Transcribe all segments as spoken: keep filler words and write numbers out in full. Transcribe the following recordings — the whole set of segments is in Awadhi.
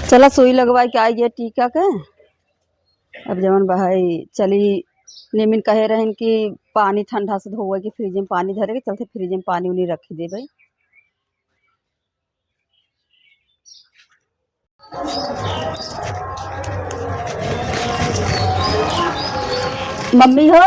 चला सुई लगवाइ के आइ गए टीका के। अब जवन बा है, चली, नेमिन कहे रहन कि पानी ठंडा से धोवे के, फ्रिज में पानी धरे के, चलते फ्रिज में पानी उनी रखी देबे। मम्मी हो।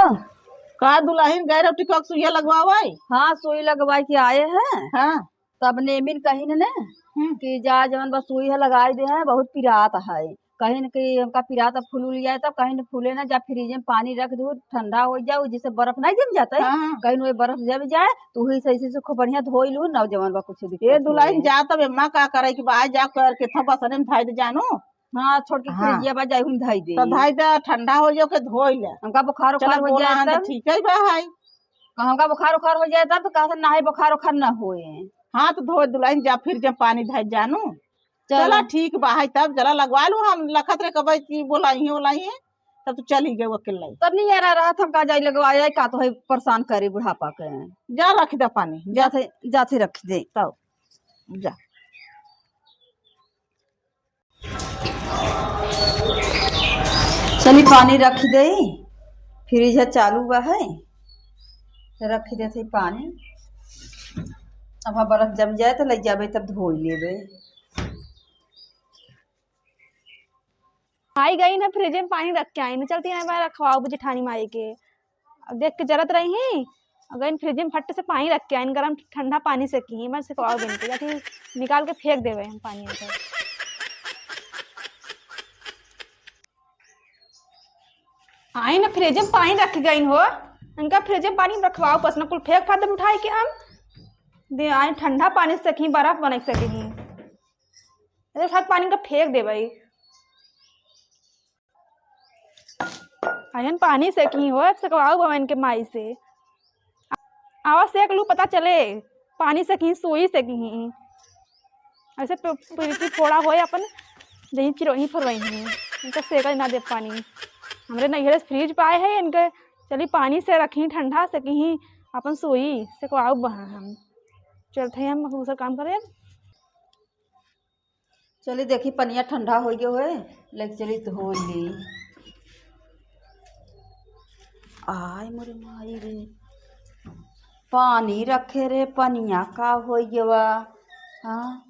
का दुलहिन, गए रहो टीका के सुइया लगवावे? हाँ, सुई लगवाइ के आए हैं। हाँ। तब नेमिन कहिन ने हम्म। कि जा जवन बा सुई है लगाइ दे है, बहुत पिरात है। कहिन कि हमका पिरात अब फूल उल जाए, तब कहिन फूले ना, जा फ्रिज में पानी रख दू, ठंडा होइ जाउ, जैसे बर्फ नहीं जम जाता है, हाँ, हाँ। कहिन वही बर्फ जम जाए तो वही से ऐसे से खूब बढ़िया धोइ लू, ना जवन बा कुछ दिक्कत ए दुलहिन, होए। जा तब एम्मा का करे कि बा, जा करके था बसने में धाइ दे जानू। हाँ, छोटकी हाँ। फ्रिजिया बा, जाई हम धाइ दे। तो धाइ दे, ठंडा होइ जाउ के धोइ ले। हमका बुखार चला उखार होइ बोला जाए हाँ, तो तब? ठीक है बा है। हमका बुखार उखार होइ जाए तब तो कहत ना है बुखार उखार ना होए। हाँ, तो धोइ दुलहिन जा, फ्रिज में पानी धाइ जानू। चला। चला ठीक बा है, तब चला लगवा लू, हम लखत रे कबई की बोलाई है, बोलाई है, तब तू चली गए अकेले। तब नहीं यार रहत, हम का जाई लगवाए, का तो है परेशान करे बुढ़ापा के। जा रख दे पानी, जा। जाते, जाते रख दे। तब जा। चली पानी रख दे, फ्रिज है चालू बा है, तो रख देते पानी। अब हाँ बर्फ जम जाए तो ले जाबे तब धोइ लेबे। आई गई ना फ्रिज में पानी रख के आई ना, चलती हैं मैं रखवाओ जेठानी माई के। अब देख के जरत रही हैं, अब गई फ्रिज में फट से पानी रख के आई, गरम ठंडा पानी से की, मैं सिकवाओ बिन के, जाती निकाल के फेंक देवे हम पानी में से। आई ना फ्रिज में पानी रख के गई हो, इनका फ्रिज में पानी रखवाओ पसना कुल फेंक फाद उठाई के हम दे आई ठंडा पानी से की बर्फ बना सके ही। अरे, सब पानी का फेंक दे भाई। अहन पानी से की हो, अब सकवाऊ भवन के माई से। आवा सेक लू, पता चले, पानी से की, सुई से की। ऐसे प-, पिरकी फोड़ा होए अपन, जहीं चिरौही फरवई हैं। इनका सेकल ना दे पानी। हमरे नैहरे से फ्रिज पाए है, इनके चली पानी से रखी, ठंडा से की, अपन सुई से को आऊ बहा हम। चलते हैं हम दूसरा काम करें। चली देखी, पनिया ठंडा होइ गयो है, लेके चली धोइ ली। आय मोरे माई रे, पानी रखे रे, पनिया का होइ गवा? हाँ,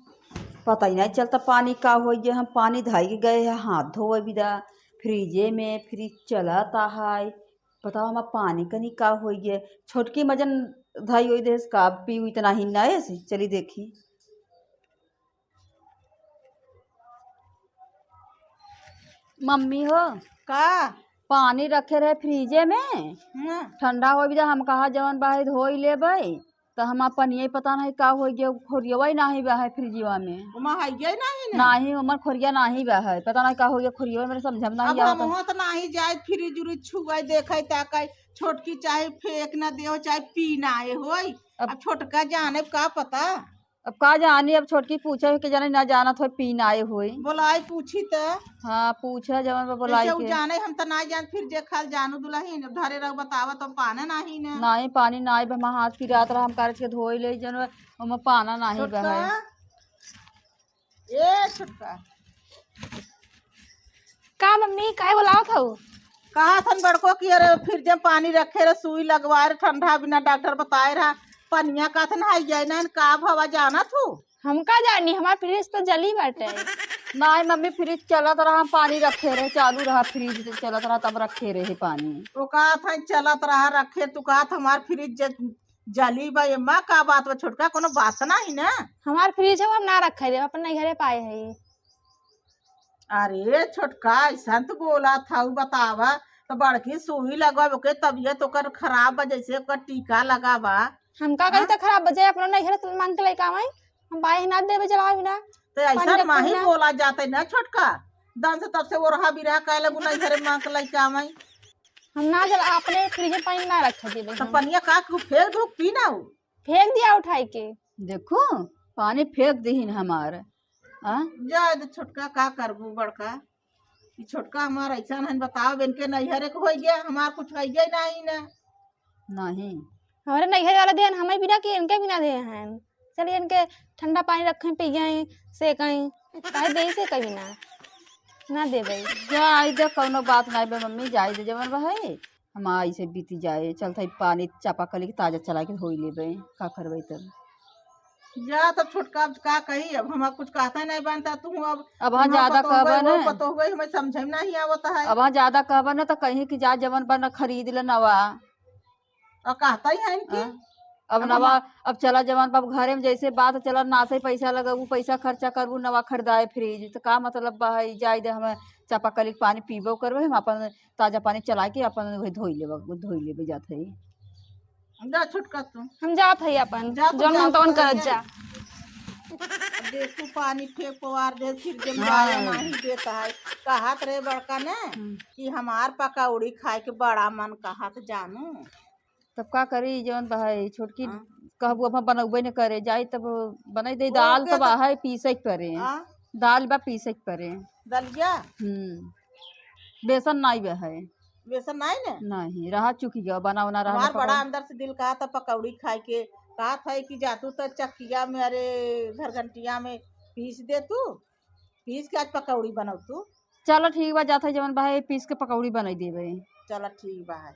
पता ही नहीं चलता पानी का होइ गया। हम पानी धाई के गए हैं हाथ धोवे बिदा, फ्रिजे में, फ्रिज चलत है। बताओ, हमार पानी कनी का होइ गया? छोटकी मजन धाई होइ देस का, पीऊ इतना ही ना है से। चली देखी। मम्मी हो, का? पानी रखे रहे फ्रिजे में, हाँ। ठंडा होइ बिदा, हम कहा जवन बाहर धोइ लेबै, त हमार पनिया पता नहीं का होइ गया, खोरियवा ही नाही बा है फ्रिजवा में। ओमा हइये नाही ना? नाही, ओमर खोरिया नाही बा है, पता नहीं का होइ गया खोरियवा, मेरे समझ में नहीं अब आवत। हमहू त नाही जाए फ्रिज उरिज छुआई, देखे ताकाई, छोटकी चाहे फेंक ना दे हो, चाहे पी ना आए होई। अब अब छोटका जाने का पता। अब का जानी, अब छोटकी पूछे के जाने ना जानत होई, पी ना आए होई। बोलाई पूछी त। हाँ, पूछा जवन बा बोलाई ऐसे उ के। जाने हम त ना जान, फिर जे खाल जानू दुलहिन, अब धरे रहो बतावा त पाने नाही ना। नाही, पानी नाही बा, हमार हाथ पिरात रहा, हम कारज के धोई ले जन, ओमे पाना नाही बा छोटका, है। ए छोटका। का मम्मी, काहे बोलावत हऊ? कहा थन बड़को कि अरे फ्रिज में पानी रखे रहे, सुई लगवाए रहे, ठंडा बिना डॉक्टर बताए रहा, पनिया का थन हाई जाए ना, का भवा जाना थू? हम का जानी, हमार फ्रिज तो जली बाटे। नाही मम्मी, फ्रिज चलत रहा, हम पानी रखे रहे, चालू रहा फ्रिज, तो चलत रहा, तब रखे रहे पानी। तो कहा था चलत रहा रखे, तू कहा था हमार फ्रिज ज-, जली बा, एमा का बात बा छोटका, कोनो बात नाही ना। हमार फ्रिज है, हम ना रखे देब, अपन नैहरे पाए है। अरे छोटका, ऐसा तो बोला था, उ बतावा, तो बड़की सुई लगवा, ओके तबियत ओकर खराब बा, जैसे ओकर टीका लगा बा। हम का करी हाँ? त खराब बा, जे अपनो नैहरे से मांग के लेके आवाई, हम बाई ना देबे जलावे ना। तो ऐसा पानी रखो माही ना। बोला जाते ना छोटका, दन से तब से ओरहा बिरहा काहे लगू नैहरे मांग के लेके आवाई। हम ना जला, अपने फ्रिज में पानी ना रखे देबे तो हम। पनिया का के फेंक दो, पी ना हो। फेंक दिया उठाई के। देखो, पानी फेंक दीहिन हमार। आ? जाए दे छोटका, का करबू बड़का? ई छोटका हमार ऐसा नहीं बताओ, इनके नैहरे के होई गया, हमार कुछ है गया नहीं ना। नहीं। हमारे नैहरे वाला देन हमें बिना के इनके बिना दे हैं। चलिए इनके ठंडा पानी रखें, पियें, सेकें। काहे देई सेके बिना? ना देबै। जाई दे, कौनो बात नाई बे मम्मी, जाई दे जवन बा है। हम आई से बीती जाए, चलत है पानी चापाकली के ताजा चला के धोई लेबे, का करबे तब। जा तब छोटका, अब का कही, अब हमार कुछ कहता नहीं बनता, तू अब अब हाँ, हमार ज्यादा पतोह कहबे हो, ना। पतोह हो, हमें समझे में नहीं आवता है। अब हाँ, ज्यादा कहबे ना तो कहीं कि जा जवन बा ना खरीद ले नवा। और कहता ही है इनकी। हाँ। अब अब नवा, हम अब चला जवन बा, अब घरे में जैसे बात चला, नासे पैसा लगबू, पैसा खर्चा करबू, नवा खरीदाए फ्रिज, तो का मतलब बा है, जाए दे, हमें चापाकली के पानी पीबो करबे, हम अपन ताजा पानी चला के अपन वही धोई लेबे, धोई लेबे जात है। जा छोटका तू। हम जात है अपन, जा तू, जौन जा मन तौन तू, करत जा। जा। अब देखू पानी फेंक पवार दे, फिर जब हाँ। जाए नहीं देता है। कहत रहे बड़का ने हम्म। कि हमार पकौड़ी खाए के बड़ा मन कहत जानू। तब का करी, जौन बा है छोटकी हाँ। कहबू अब हम बनौबे न करे, जाई तब बनाई दे, ओ, दाल के तब तो है पीसे के परे। हाँ। दाल बा पीसे के परे। दलिया? हम्म। बेसन नाई बा है। बेसन नाई ने? नहीं, रहा चुकी गया, बना, बना रहा हमार पकौड़ी। बड़ा अंदर से दिल कहा था पकौड़ी खाए के, कहा था कि जा तू तो चक्किया में, अरे, घरघंटिया में पीस दे तू, पीस के आज पकौड़ी बनाऊ तू। चलो ठीक बा, जात है जवन बा है, पीस के पकौड़ी बनाई देबे। चलो ठीक बा है।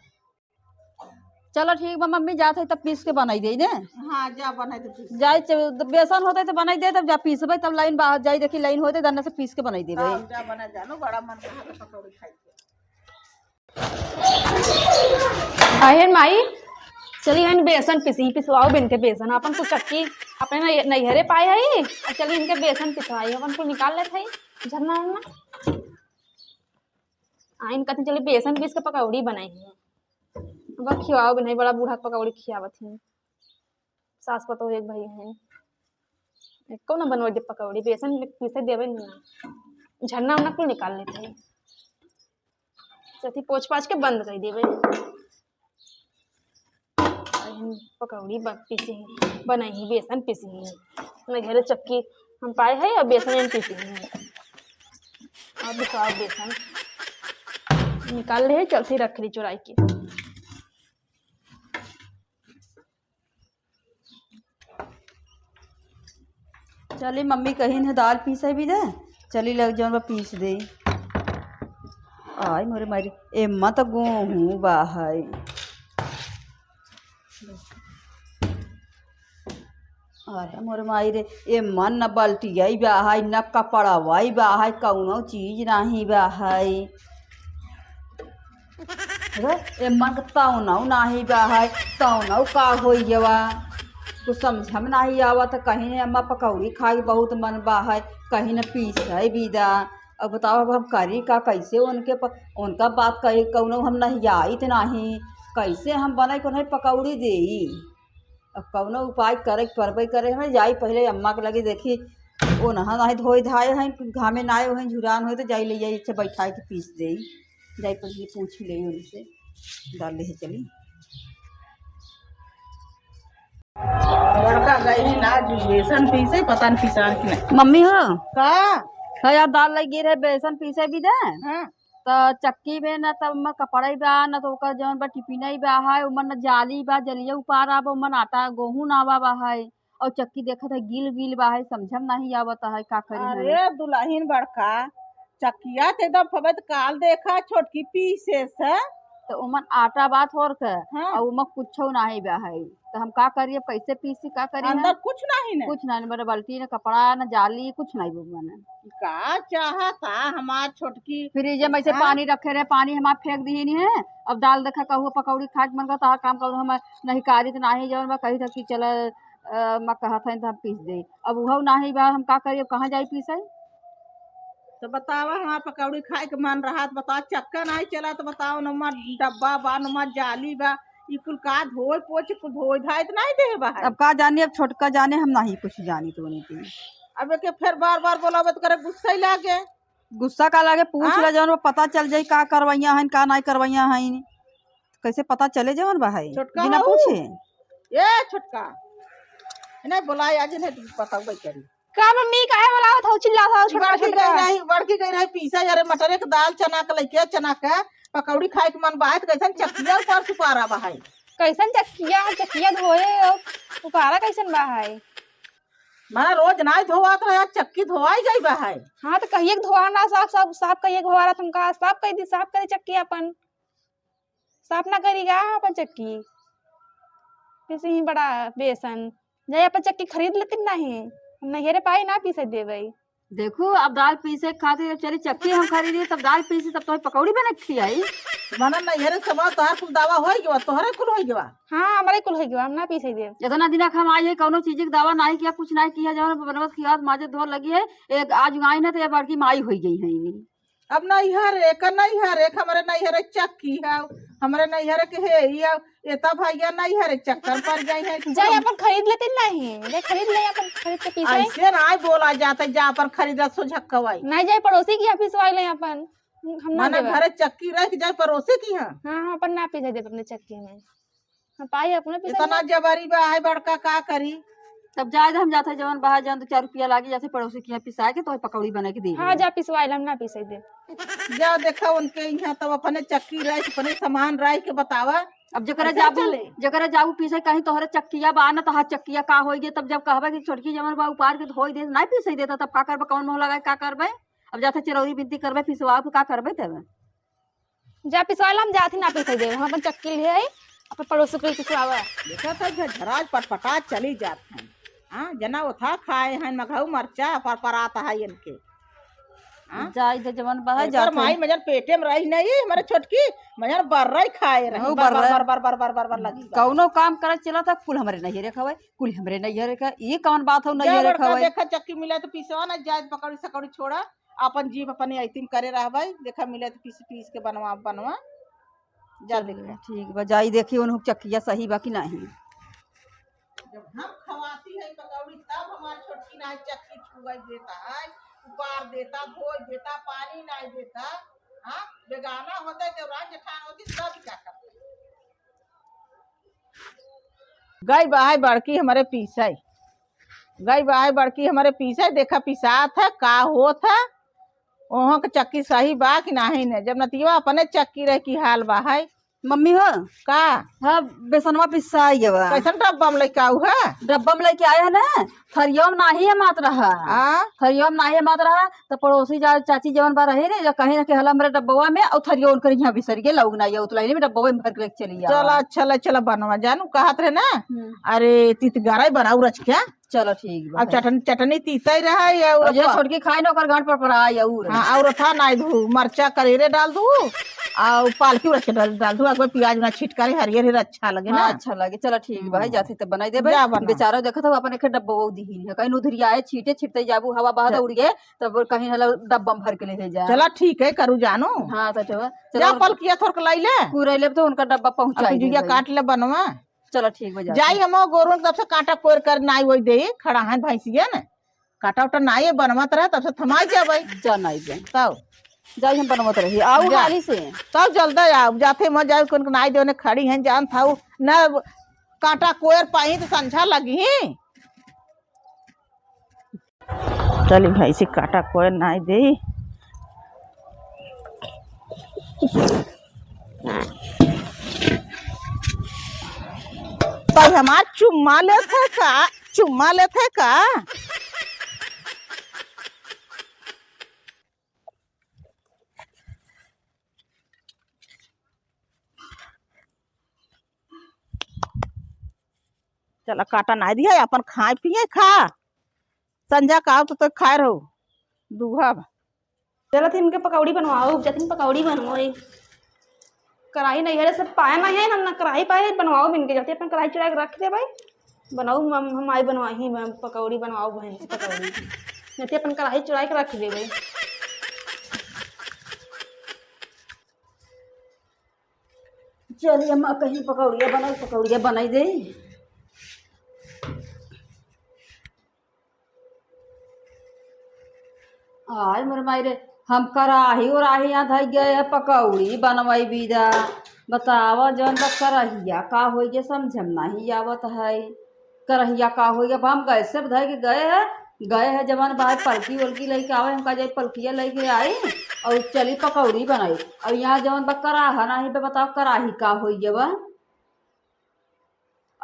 चलो ठीक बा मम्मी, जात है तब पीस के बनाई देई ने। हाँ, जा बनाई दे पीस। जाई च-, बेसन होते तो बनाई दे, तब जा पीसबे, तब लाइन बाहर जाई, देखी लाइन होते, दन्ने से पीस के बनाई देबे। हाँ, जा बना जानो, बड़ा मन कहा था पकौड़ी खाई के। अहेर माई, चली हन बेसन पिसी, पिसवाओ बिन के बेसन, अपन कुल चक्की अपने नै-, नैहरे पाए है, और चली इनके बेसन पिसवाई, अपन कुल निकाल लेत है, झरना उरना। आइन कहते चली बेसन पीस के पकौड़ी बनाई है। अब खियाओ भी नहीं, बड़ा बूढ़ा के पकौड़ी खियावत ही। सास पतोह एक भाई हैं, एको ना बनवा दे पकौड़ी, बेसन पीसे देवे ना, झरना उरना कुल निकाल लेते हैं। सती पोछ पाछ के बंद कर देवे। अहिन पकौड़ी ब-, पीसी ही, बनाई ही, बेसन पीसी ही। न घरे चक्की हम पाए है और बेसन हम पीसी ही। और दूसरा बेसन निकाल ले, चलती रख ली चुराई के। चली मम्मी कहिन है दाल पीसे भी दे, चली लग जौन बा पीस दे। आई मोरे मारी, एम्मा त गोहूँ बा है। अरे मोरे माई रे, एम्मा न बल्टिया बा है, न कपड़वा बा है, कौनो चीज नाही बा है। रे, एम्मन के तौनौ नाही बा है, तौनौ का होई गवा? कुछ समझ में नाही आवत, कहीं ने अम्मा पकौड़ी खाई बहुत मन बा है, कहीं ने पीसे भी दा। अब बताओ, अब हम करी का, कैसे उनके प-, उनका बात कही, कौनो हम नहियाइत नाही, कैसे हम बनाई, कौनो पकौड़ी देई? अब कौनो उपाय करे के परबे करे, हमें जाई पहले अम्मा के लगे देखी, ओनहा नाही धोए धाए हैं, घामे नाए होए, झुरान होए तो जाई ले जाई, इच्छा बैठाए के पीस देई। जाई पहले पूछ ले उनसे, डाल ले चली। बड़का गई ना, बेसन पीसे, पता नहीं पिसान की नहीं। मम्मी हो? का? है यार, दाल लग गिर है, बेसन पीसे भी दे। हाँ। त चक्की में न त ओमा कपड़ा ही बा, न त ओकर जौन बा टिफिन ही बा है, ओमन न जाली बा, जलिया उपार आबा, ओमन आटा गोहूँ ना बा, बा है, और चक्की देखत है गिल गिल बा है, समझम नाही आवत है का करी हम। अरे दुलहिन बड़का, चक्किया त एकदम फबे त काल देखा छोटकी पीसे से। त ओमन आटा बा थोर के, हाँ। और ओमा कुछो नाही बा है, त हम का करी, अब कैसे पीसी, का करी अंदर हम? कुछ नाही न? कुछ नाही, मेरे बाल्टी न कपड़ा न जाली, कुछ नाही बा मने। का चाहता हमार छोटकी? फ्रिज में ऐसे हाँ? पानी रखे रहे, पानी हमार फेंक दिहिन है। अब दाल देखा कहूँ पकौड़ी खाए के मन करता, काम करूँ हम नहीं कारी त नाही जौन बा कही था कि चल, अ, मैं कहत है त हम पीस दे। अब उहौ नाही बा, हम का करी, अब कहाँ जाई पीसे? तो बतावा, हमार पकौड़ी खाए के मन रहा त बताओ, चक्का नाही चला त बताओ, न हमार डब्बा बा, न हमार जाली बा, ई कुल का धोए पोछ, कुल धोए धाए त नाही देहे बा है। अब का जानी, अब छोटका जाने, हम नाही कुछ जानी तो नहीं। अब एके फेर बार बार बोलावे त करे गुस्सा ही लागे। गुस्सा का लागे, पूछ हाँ? ले जौन, वो पता चल जाई का करवैया हईन, का नाई करवैया हईन। कैसे पता चले जवन बा है? छोटका बिना हऊ? पूछे? ए छोटका, इन्हें बोलाए आज, इन्हें पता उपाय करी। का मम्मी, काहे बोलावत हऊ, चिल्लात हऊ, छोटका, बड़की छोटका? गई रही, बड़की गई रही पीसा, अरे मटरे के दाल, चना के लइके, चना के पकौड़ी खाए के मन बा है, त कैसन चकिया ऊपर सुपारा बा है? कैसन चकिया, चकिया धोए, उपारा कैसन बा है? माने रोज नाई धोवात रहे, आज चक्की धोवाई गई बा है। हाँ, तो कहिए के धोआ ना, साफ, साफ, साफ कहिए के धोआ रहा तुमका, साफ कह दी, साफ करी चक्की अपन। साफ ना करी गा अपन चक्की? पीसी ही बड़ा बेसन। जाई अपन चक्की खरीद लेती नहीं, हम नैहरे पाई ना पीसे देबै। देखू, अब दाल पीसे खातिर जब चली चक्की हम खरीदी, तब दाल पीसी, तब तोहे पकौड़ी बना के खियाई। माने नैहरे से बा, तोहार कुल दावा होई गवा, तोहरे कुल होई गवा। हाँ, हमरे कुल होई गवा, हम ना पीसे देब। इतना दिन हम आई है, कौनो चीज के दावा नहीं किया, कुछ नहीं किया, जवन बनवत खियात माजे धो लगी है। एक आज आई ना तो ये बड़की माई होई गई है। अब नैहर एक, नैहर एक, हमरे नैहर एक चक्की है, हमरे नैहर के हे, ये एता भैया नैहर एक चक्कर पर जाई है। जाई अपन खरीद लेती नहीं, जाई खरीद ले अपन, खरीद के पीसे। ऐसे ना बोला जाता, जा अपन खरीदा सो झक्कवाई। नहीं जाई पड़ोसी की यहाँ पिसवाई ले अपन, हम ना माने देबे। घरे चक्की रह के जाई पड़ोसी की यहाँ। हाँ, हाँ, अपन ना पीसे देब अपने चक्की में। हाँ, पाई अपने पीसे इतना में। जबरी बा है बड़का, का करी? तब जाए दे, हम जाते जवन बाहर जान दो चार रुपया लागी, जाते पड़ोसी के यहाँ पिसाए के तो पकौड़ी बना के दे हाँ, देबे। जा पिसवाइल, हम ना पिसाई दे। जा देखा उनके यहाँ तब अपने चक्की रह के, अपने सामान रह के बतावा। अब जकरा ऐसे जाबू, चले। जकरा जाबू पीसे कहीं तोहरे चक्किया बा ना, तोहार चक्किया का होई गे, तब जब कहबे कि छोटकी जवन बा उपार के धोई दे, नहीं पीसे देता, तब का करबे, कौन मुँह लगाए, का करबे? अब जाते चिरौरी बिनती करबे, पिसवा के का करबे तब? जा पिसवाइल, हम जात ही ना पिसे देब, हम अपन चक्की ले आई, अपन पड़ोसी के पिसवावा। देखा था झझराज पटपटा चली जात हैं। हाँ, जना ओथा खाए हैं, मघऊ मरचा परपरात है इनके। हाँ? जाई दे जवन बहा एकर जात माई है। मजन पेटे में रही नहीं, हमारे छोटकी मजन बर्रई खाए रही, हऊ बर्रई। बर, बर, बर, बर, बर, बर, बर लगी बा। कौनो काम करे चला था, कुल हमरे नैहरे खवाए, कुल हमरे नैहरे का, ये कौन बात हो जा नैहरे बड़का खवाए? देखा चक्की मिला तो पिसवा ना, जाए पकौड़ी सकौड़ी छोड़ा, अपन जीभ अपने ऐतिम करे रहबै, देखा मिले तो पीस, पीस के बनवा, बनवा। जा चलिए, देखा। ठीक बा, जाई देखी उन्हों चक्किया सही बा कि नहीं। जब हम खवाती है पकौड़ी, तब हमार छोटकी नाई चक्की छुआई देता है, उपार देता, धोई देता, पानी नाई देता। हाँ, बेगाना होता है, जब राज जेठान होती, तब क्या करते? गई बा है बड़की हमरे पीसे, गई बा है बड़की हमरे पीसे, देखा पिसात है, का होत है, ओहो के चक्की सही बा कि नाही ने। जब नतिया अपने चक्की रहे की हाल बा है। मम्मी हो। का? हाँ, बेसनवा पिसाई गवा। कैसन डब्बा में लेके आऊ है? डब्बा में लेके आए है ना, थरिया में नाही है मात रहा। आ? थरिया में नाही है मात रहा, तो पड़ोसी जा, चाची जवन बा रहे रे, जो कहीं ना कि हला हमरे डब्बवा में, और थरिया उनकर यहाँ बिसर गए, लोग ना, ये उतलाई में डब्बवा में भर के लेके चली आवा। चला, अच्छा ले, चला बनवा, जानू कहत रहे ना, हम्म। अरे, तितगरा बनाऊ रच क्या? चलो, ठीक बा। अब चटन-, चटनी तीता ही रहा, या और और जे पा- छोटकी खाए ना, ओकर गांठ पर पड़ा, या और। हाँ, और था ना, इधू मरचा करेरे डाल दू, और पालकी उरच के डाल, डाल दू, अगर प्याज ना छिटकारे, हरियर हरियर अच्छा लगे ना। हाँ, अच्छा लगे। चलो, ठीक बा, हम्म। जाते तब बनाई देबे। जा बना। बेचारा देखत हो, अपन एक डब्बा वो दीहिन है, कहीं उधरिया है, छीटे छिटते जाबू, हवा बहत चल। उड़ गए, तब कहीं हला डब्बा में भर के ले जा। चला, ठीक है, करू जानू। हाँ, तो चलो, जा चलो। पलकिया थोड़ के लाई ले। पूरा लेब तो उनका डब्बा पहुँचाई अब जुइया देबे। काट ले बनवा। चलो, ठीक बा, जाते। जाई हम गोरुन तब से काटा कोर कर नाई वही दे, खड़ा है भैंसिया ने। काटा उटा नाई बनवत रहे, तब से थमाई जाबे। जा नाई बे। तब। जाई हम बनवत रही। आऊ जा। हाली से। तब जल्दी आऊ, जाते मत जाऊ, कौन नाई देने खड़ी हैं, जान थाऊ। न काटा कोर पाई तो संझा लगी। चली भाई से काटा कोई नाई दे। तो हमार चुम्मा लेत है का? चुम्मा लेत है का? चला काटा नाई दिया, अपन खाए पिए खा। संझा का आओ तो, तो खाए रहो। दूहा बा। चलत इनके पकौड़ी बनवाओ, जतिन पकौड़ी बनवाई। कढ़ाई नैहरे से पाए नहीं है, हम ना कढ़ाई पाए, बनवाओ बिन के। जति अपन कढ़ाई चुरा के रख दे भाई, बनाओ मम-, हम आई बनवाई, हम पकौड़ी बनवाओ, बहन से पकौड़ी। जति अपन कढ़ाई चुरा के रख दे भाई। चलिए, अम्मा कहीं पकौड़िया बनाई, पकौड़िया बनाई दे। आय मोर माई रे, हम कराही उराही यहाँ धइ गए, पकौड़ी बनवाई बीदा। बतावा, जौन बा करहिया का होई गे, समझ में नहीं आवत है। करहिया का होई गे, अब हम गैस से धइ के गए है, गए है जवन बाहर पलकी उलकी लेके आवे, हम कहा जाए पलकिया लेके आई और चली पकौड़ी बनाई। और यहाँ जवन बा कराहा नहीं बे, बताओ कराही का होई गे बा।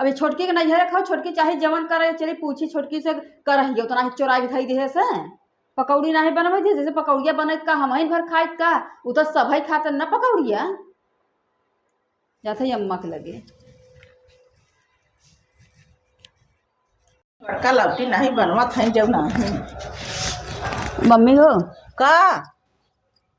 अबे छोटकी के नैहरे खाओ, छोटकी चाहे जवन करे, चली पूछी छोटकी से, करहियो तो नाही चोराइ के धई दिहे से, पकौड़ी नाही बनवे दिहे, जैसे पकौड़िया बनत का हमहिन भर खाइत का, उ तो सभई खातन न पकौड़िया। जात है अम्मा के लगे। बड़का लौकी नाही बनवत है जब नाही। मम्मी हो, का?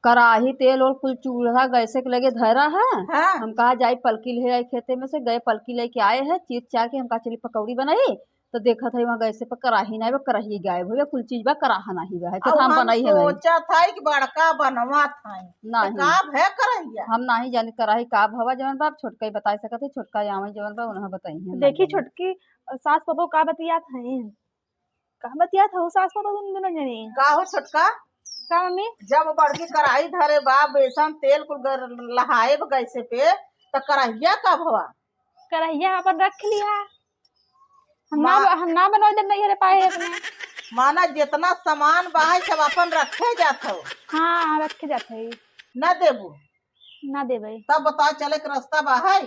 कराही, तेल ओल कुल चूल्हा गैसे के लगे धरा है। हाँ। हम कहा जाई पलकी ले आई खेते में से, गए पलकी लेके आए हैं, चीर चार के हम कहा चली पकौड़ी बनाई, तो देखत है वहाँ गैसे पर कराही नाही बा, कराही गायब हो गया, कुल चीज बा, कराहा नाही बा है, अब खेत हम हम बनाई है नहीं। सोचत है कि बड़का बनवत है, तो नाही। का भे कराहिया? हम नाही जानी कराही का भवा जवन बा, अब छोटका ही बताई सकत है, छोटका आवे जवन बा, उन्हें बताई है, देखी नाही जानी। छोटकी, सास पतोह का बतियात है, का बतियात हऊ सास पतोह तुम दुनो जनी? का हो छोटका? का मम्मी? जब बड़की कराही धरे बा, बेसन तेल कुल गर-, लहाए बा गैसे पे, त कराहिया का भवा? कराहिया अपन रख लिया। हम ना, मा- हम ना बनवा देब नैहरे पाए अपने। माना जितना सामान बा है सब अपन रखे जात हो। हाँ, रखे जात है। ना देबू? ना देबै। तब बता चले के रास्ता बा है?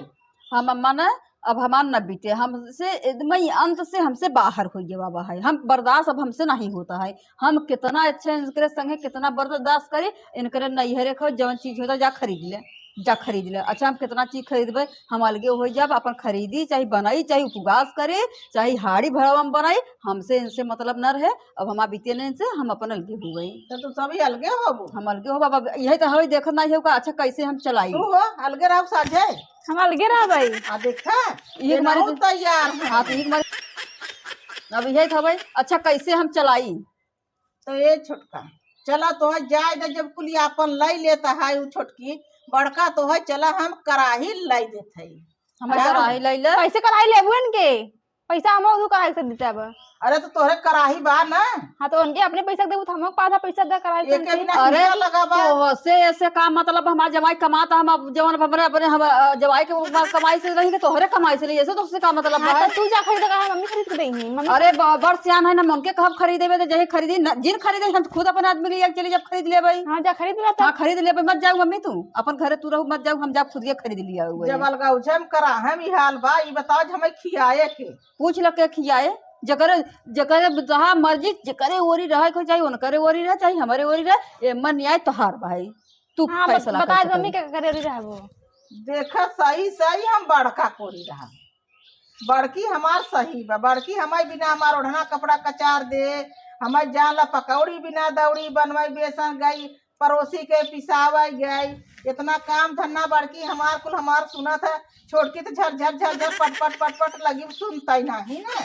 हम अम्मा ना, अब हमार न बीते, हमसे एकदम ही अंत से हमसे बाहर हो गया बाबा है, हम बर्दाश्त अब हमसे नहीं होता है। हम कितना अच्छा इनकरे संगे कितना बर्दाश्त करी, इनकरे नैहरे खाओ, जवन चीज होता जा खरीद ले, जा खरीद ले। अच्छा हम कितना चीज खरीदबे, हम अलगे हो जाब, अपन खरीदी चाहे बनाई, चाहे उपवास करे, चाहे हाड़ी भड़वा में बनाई, हमसे इनसे मतलब न रहे। अब हमार बीते नहीं से हम अपन अलगे हो गई। तो तू सभी अलगे होबू? हम अलगे हो बाबा, यही तो हवे देखत नहीं है का, अच्छा कैसे हम चलाई? तू हो अलगे रहो साझे। हम अलगे रहबै। आ देखा, ये ये हमारे नहु तो तैयार है। हाँ, तो ये हमारे अब यही तो हवे, अच्छा कैसे हम चलाई? तो ये छोटका, चला तो है जाए दे, जब कुली आपन लाई लेता है उ छोटकी, बड़का तो है, चला हम कराही लाई देत है। हम हाँ। कराही लाई ले। कैसे कराही लेबू इनके? पैसा हम उधर कराही से देते अब। अरे तो तोहरे कराही बा ना। हाँ, तो उनके अपने पैसा देबू, तो हमको आधा पैसा दे कराही एक से एक उनके। ना अरे, हिस्सा लगा बा। तो से ऐसे का मतलब, हमार जमाई कमाता, हम अब जवन अपने, अपने हम, अ, जमाई के ऊपर कमाई से रही कि तोहरे कमाई से रही, ऐसे तो उससे का मतलब हाँ, बा? तो तू जा खरीद, कहा मम्मी खरीद के देही, मम्मी। अरे, ब-, बड़ सियान है ना, मन के कहब खरीदे बे तो जही खरीदी, न, जिन खरीदे हम खुद अपन आदमी के लिए चली जब खरीद ले भाई। हाँ, जा खरीद ले तब। हाँ, खरीद ले भाई, मत जाऊ मम्मी तू, अपन घरे तू रहू, मत जाऊ, हम जाब खुद के खरीद लिया हुआ जब है। अलगा उझे हम करा, हम ई हाल बा, ई बताओ जे हमें खियाए के। पूछ ल के खियाए, जकरे, जकरे जहाँ मर्जी, जकरे ओरी रहे के चाही, उनकरे ओरी रहे, चाहे हमरे ओरी रहे, एमन न्याय तोहार भाई, तू हाँ, बत-, फैसला बता कर दे मम्मी सकेला। के करे ओरी रहबो। देखा सही सही हम बड़का कोरी रहा, बड़की हमार सही बा, बड़की हमारे बिना हमार ओढ़ना कपड़ा कचार दे, हमारे जान ला पकौड़ी बिना दौड़ी बनवाई, बेसन गई, पड़ोसी के पिसावा गई, इतना काम धंधा बड़की हमार कुल हमार सुनत है, छोटकी तो झर झर झर झर पट पट पट पट लगी सुनता ही नहीं ना।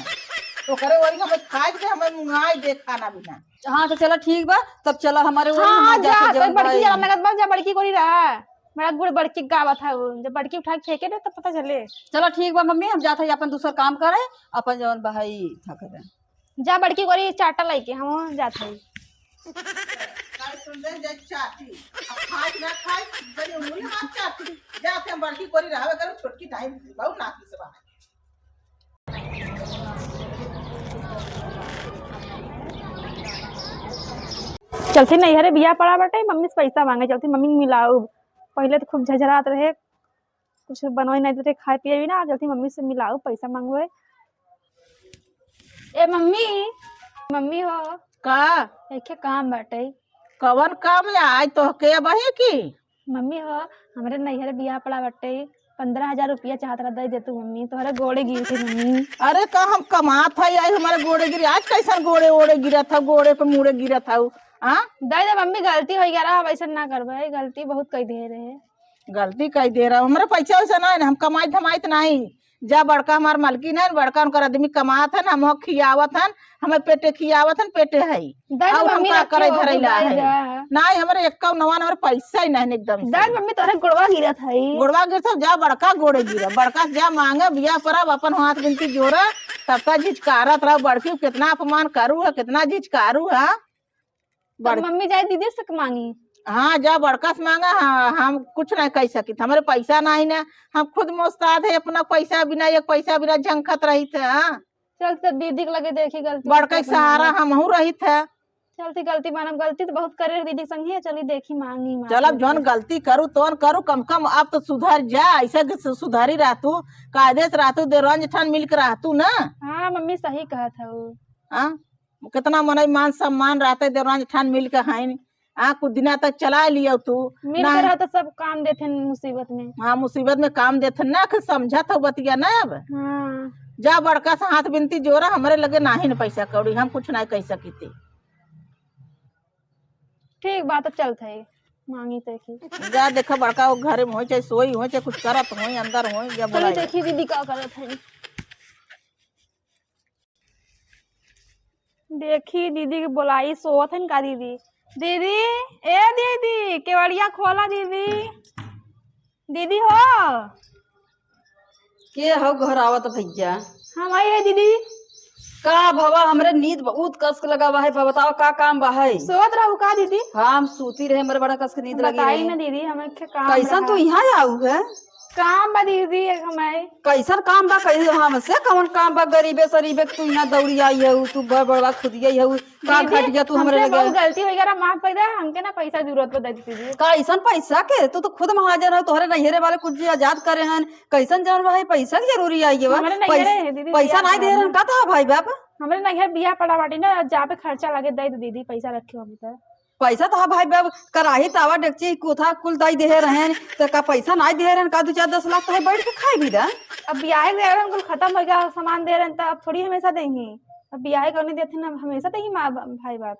तो करे वही हमें खाए दे, हमें मुंगाई दे खाना बिना। हाँ, तो चला ठीक बा, तब चला हमारे वही हाँ, हमार जा, जाके तो जौन बड़की भाई। जा, लगत बा, जा बड़की कोरी रहा। बड़ा गुड़ बड़की गावत है वो, जब बड़की उठा के फेंके ना, तब पता चले। चला ठीक बा मम्मी, हम जात है अपन दूसर काम करे, अपन जौन भाई था करे। जा बड़की कोरी चाटा लाइके, हम जात हई। काहे सुन दे, जा चाटी। अब खाई ना खाई, जब ये मुँह हाथ चाटी। जा, हम बड़की कोरी रहबे करो, छोटकी टाइम बहुत नाक से बाहर। चलती नैहरे बियाह पड़ा बाटे, मम्मी से पैसा मांगे, चलती मम्मी के मिलाऊ। पहले तो खूब झझरात रहे, कुछ बनवाई नहीं देते, खाए पिए भी ना। चलती मम्मी से मिलाऊ, पैसा मांगवे। ए मम्मी, मम्मी हो। का? एके काम बाटे। कवन काम है? आज तो के बही की? मम्मी हो, हमरे नैहर बियाह पड़ा बाटे, पन्द्रह हजार रुपया चाहत रहा, दे दे तू मम्मी, तोहरे गोड़े गिरत है मम्मी। अरे का हम कमात है, आई हमारे गोड़े गिरे? आज कैसन गोड़े ओड़े गिरत है, गोड़े पे मुड़े गिरत है, हाँ? दे दे मम्मी, गलती हो गया रहा, वैसे ना करबे, गलती बहुत कई दे रहे। गलती कई दे रहा, हमारे पैसा वैसा ना है ना, हम कमाइत धमाइत नहीं। जा बड़का हमार मालकिन है, बड़का उनकर आदमी कमात है, हम खियावत है, हमें पेटे खियावत है, पेटे है। दे दे और हम मम्मी, का रखे करे हो, धरैला दे है? जा। नहीं, हमारे एक्का नवा हमारे पैसा ही नहीं एकदम से। दे मम्मी, तोहरे गोड़वा गिरत है। गोड़वा गिरत है, जा बड़का गोड़े गिरा, बड़का से जा मांगे, बियाह परब, अपन हाथ बिनती जोड़ा, तब तक झिझकारत रहो, बड़की कितना अपमान करू है, कितना झिझकारू है। तो बड़- मम्मी जाए दीदी से मांगी। हाँ, जा बड़का से मांगा, हाँ, हम कुछ नहीं कह सकित, हमारे पैसा नहीं ना, हम खुद मोस्ताद है, अपना पैसा बिना, एक पैसा बिना झंखत रही थे, हाँ। चल, तो दीदी के लगे देखी गलती बड़का के मतलब सहारा बना। हमहू रही थे। चलती गलती मानब, गलती तो बहुत करे दीदी संगे, चली देखी मांगी माफी चलब, जौन ओके। गलती करू तौन करू, कम कम अब तो सुधर जा, ऐसे के सु-, सुधरी रहतू, कायदे से रहतू, देवरान जेठान मिल के रहतू ना। हाँ मम्मी सही कहत हऊ। हाँ, कितना मनई मान सम्मान रहते, देवरान जेठान मिल के हईन। हाँ, कुछ दिना तक चला लियो तू। मिल ना के रहो तो सब काम देथिन मुसीबत में। हाँ, मुसीबत में काम देथिन ना, कि समझत हो बतिया ना अब। हाँ। जा बड़का से हाथ बिनती जोरा, हमरे लगे नाही न पैसा कौड़ी, हम कुछ नाही कह सकीती। ठीक बात, चलत है मांगी ते की। जा देखा बड़का वो घरे में होई, चाहे सोई होई, चाहे कुछ करत होई, अंदर होई, या चलो बोलाई। देखी दीदी का करत है। देखी दीदी के बोलाई, सोवत है का दीदी? दीदी, ए दीदी, केवड़िया खोला दीदी। दीदी हो। के हो घर आवत भैया? हम आई है दीदी। का भवा, हमरे नींद बहुत कस के लगा बा है, बताओ का काम बा है? सोवत रहू का दीदी? हाँ, हम सूती रहे, हमरे बड़ा कस के नींद लगी बताई रहे। ना दीदी, हमें के काम कैसन रहा। तू यहाँ आऊ है? काम बा दीदी, एक हमारे। कैसन काम बा? कही हमसे कौन काम बा? गरीबे सरीबे के तू यहाँ दौड़ी आई है, तू बड़ बड़वा खुदिया है, का दीदी, घटिया तू हमरे हमसे लगे? बहुत गलती हो गया, माफ कर दे, हमके ना पैसा जरूरत बा, दे दीजिए। कैसन पैसा के? तू तो खुद महाजन हो, तोहरे नैहरे वाले कुछ आजाद करे हन, कैसन जौन भाई पैसा के जरूरी आई है बा? हमरे नैहरे पै-, है दीदी, पैसा बियाह नहीं दे पड़ा रहन ना। का तो भाई बाप? हमरे नैहर बियाह पड़ा बाटी ना, जा पे खर्चा लगे, दे दे दीदी, पैसा रखे हो अभी तक। पैसा तो हाँ भाई बाप, कराही तावा डेगची कोथा कुल दाई देहे रहन, तो का पैसा नाई देहे रहन का? दो चार दस लाख तो है बैठ के खाई भी दा। अब बियाहे गए रहन, कुल खत्म हो गया, सामान दे रहन, तो अब थोड़ी हमेशा देही। अब बियाहे करने देते ना, हमेशा देही माँ बा-, भाई बाप।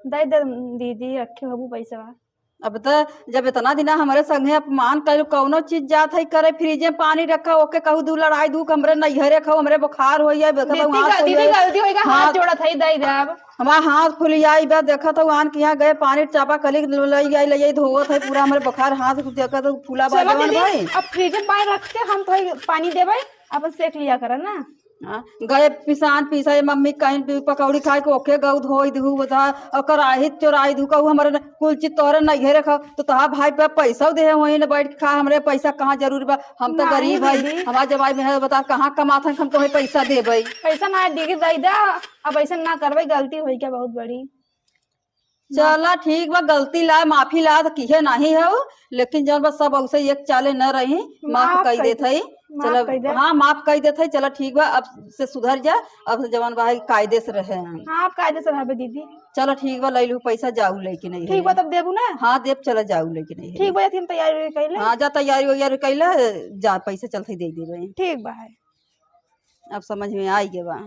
दे दे दीदी, रखे होबू पैसा। अब तो जब इतना दिना हमरे संगे अपमान कइल, कौनो चीज जात है करे, फ्रिज में पानी रखा, ओके कहू दू लड़ाई दू, हमरे नैहरे खाओ, हमरे बुखार हो जाए, देखा दीदी तो हाथ गल-, फूल दीदी जाए। गलती होइगा, हाथ हाथ जोड़त है, दे दे अब। हमार हाथ फुलियाई बा, देखत हऊ आन के यहाँ गए, पानी चापा कली लई आई, लई आई, धोवत है, पूरा हमरे बुखार हाथ देखत हऊ फूला बा चलो जवन दीदी, भाई। अब फ्रिज में पानी रख के हम तो पानी देबै, अपन सेक लिया करा ना। हाँ, गए पिसान पीसा, ये मम्मी कहीं भी पकौड़ी खाए के ओके गऊ धोई दू बता, और कराही चोराई दू कहू हमरे न-, कुल चीज तोहरे नैहरे खाओ, तो तोहार भाई पे पैसा दे वहीं न बैठ के खा, हमरे पैसा कहाँ जरूरी बा, हम तो नहीं गरीब है, दीदी। हमार जवाई में है बता कहाँ कमात है, हम तुम्हें पैसा देबै। पैसा ना दीदी दे दा, अब ऐसे ना करबै, गलती होई क्या बहुत बड़ी। चला ठीक बा, गलती ला, माफी ला, तो किहे नाही हऊ, लेकिन जौन बा सब औसे एक चाले न रही, माफ माफ कई कई देत दे, हई। माफ चला, कई दे। हाँ, माफ कई देत हई, चला ठीक बा, अब से सुधर जा, अब से जवन बा है कायदे से रहे हम। हाँ, आप कायदे से रहबे दीदी। चला ठीक बा, लई लू पैसा, जाऊ लेके नहीं ठीक है। बा, तब देबू ना? हाँ, देब, चला जाऊ लेके नहीं है। ठीक बा, हम तैयारी वैयारी कइले। हाँ, जा तैयारी वैयारी कइले, जा पैसा चलते दे देबे। ठीक बा है। अब समझ में आई गए बा।